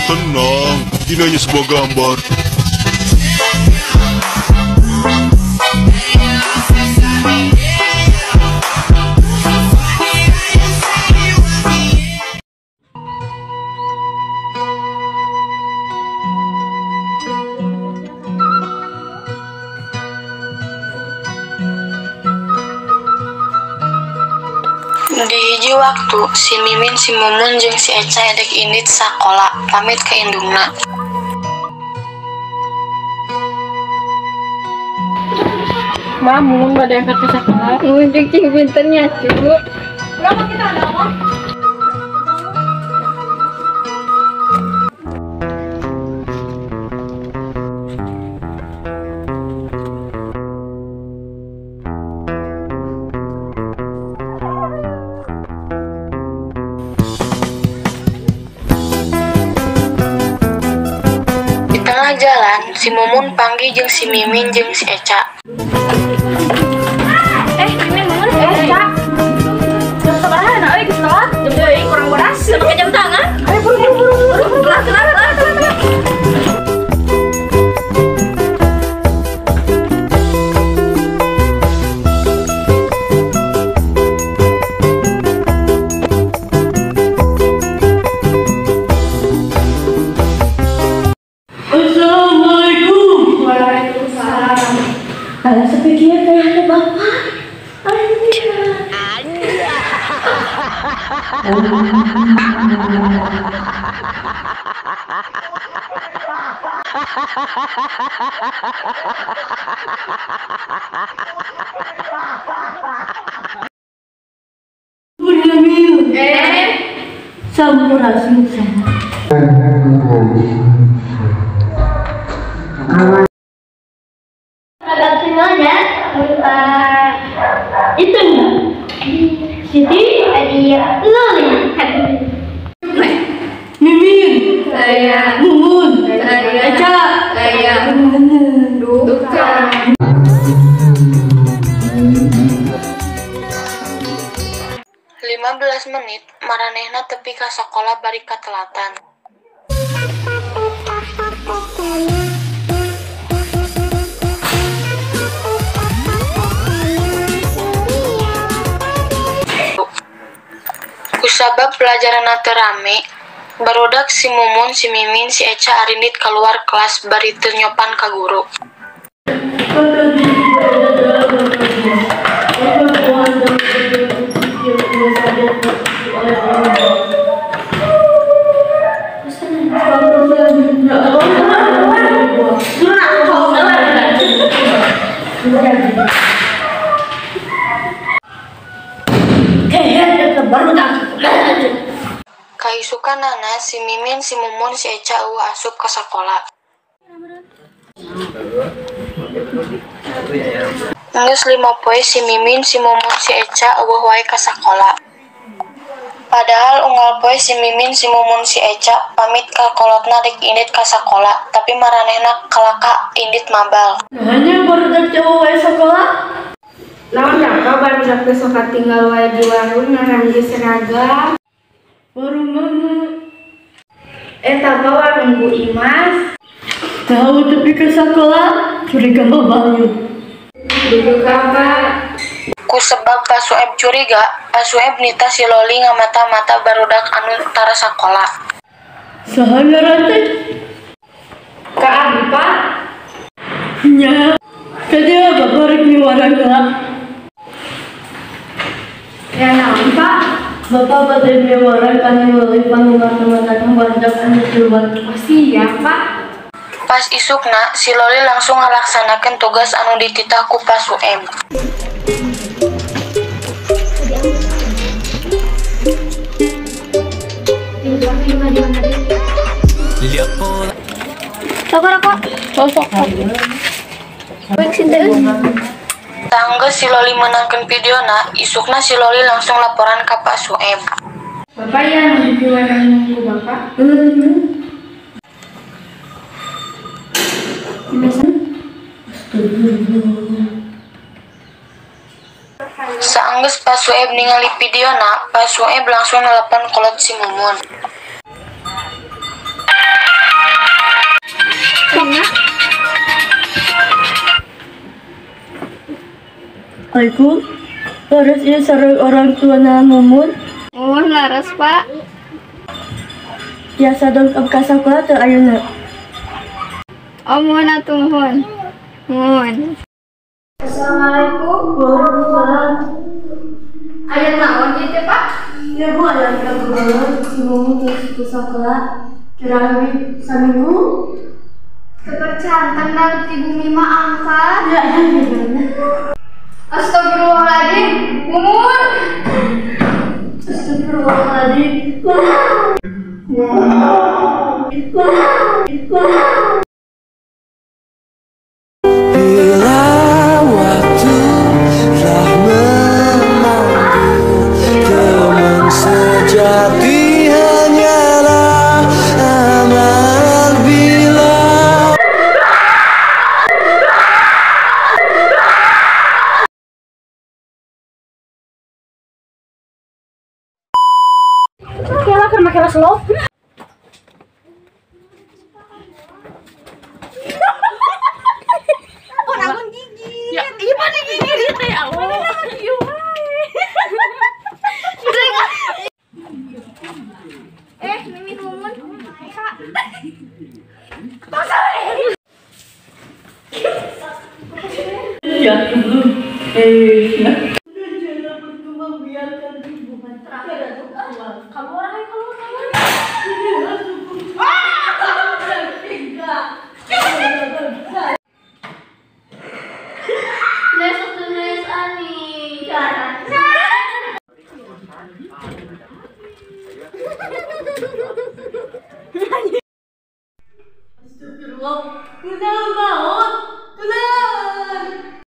Tenang, ini hanya sebuah gambar. Di hiji waktu, si Mimin, si Mumun, jeung si Eca edek indit sakola, pamit ka indungna. Ma, Mumun bade angkat ke sakola. Mumun cing pinternya, cu. Berapa kita ada apa? Di tengah jalan, si Mumun panggih jeung si Mimin jeung si Eca. Mimin, Mumun, Eca. Jam sabaraha na euy geus telat? Jam deui kurang boras, teu make jam tangan. Ayo buru buru buru buru. Telat telat telat telat. Assalamualaikum. Waalaikumsalam. Kalau sepikian kayak ada bapak. Bunyamin. Sampurasun sama. Agak semuanya itu enggak Siti Adia Loli Mimin, saya Mumun, saya Eca, saya Duka. 15 menit maranehna tepi ka sakola bari katelatan. Kusabab pelajaranna teu rame, barudak si Mumun, si Mimin, si Eca arindit kaluar kelas bari teu nyopan ka guru. Kaisukanana si Mimin, si Mumun, si Eca eueuh asup ka sakola. Geus 5 poe si Mimin, si Mumun, si Eca eueuh wae ka sakola. Padahal unggal poe si Mimin, si Mumun, si Eca pamit ka kolotna rek indit ka sakola, tapi maranehna kalaka indit mabal. Hanya barudak cowok wae sakola. Naon apa barudak teh sok tinggal wae di warung ngarangge seragam. Warung mana? Eta mah warung Bu Imas. Tahu tapi ke sekolah curiga mabal yuk. Duduk apa? Kusebab Pak Sueb curiga, Pak Sueb nita si Loli ngamata-mata barudak anu tara sakola. Saha ngaran teh? Ka abi, Pak. Nya. Tadi bapak rek miwarang heula. Ya naon, Pak? Bapak bade miwarang kana Loli pangamata-mata barudak anu keluar. Oh, siap, Pak. Pas isukna, si Loli langsung ngalaksanakeun tugas anu dititah ku Pak Sueb. Tanggeus si Loli meunangkeun videona, isukna si Loli langsung laporan ka Pak Sueb. Bapak yang diwarang ku Bapak. Saenggeus Pak Sueb ningali videona, Pak Sueb langsung nelepon kolot si Mumun. Assalamualaikum. Laras ieu sareng orang tuana Mumun. Mumun laras, Pak. Tiasa dongkap ka sakola teu ayeuna? Oh, muhun atuh muhun. Muhun. Assalamualaikum. Waalaikumsalam. Aya naon ieu teh, Pak? Ya Bu, aya kabar si Mumun terus ke sakola kirang leuwih saminggu. Kepercantan da ti bumi mah angkat. Ya, gimana? Astagfirullahaladzim, Mumun. Astagfirullahaladzim. Wah. Wah. Wah. Bila waktu telah memanggil, teman sejati hanyalah amal bila. Kela keur make slow. Ya, iya mana gigi dia teh ya Allah. Iya wae. Mimin Mumun. Kak. Ya, Kamu orang yang keluar kamu. Astagfirullah. Kenapa?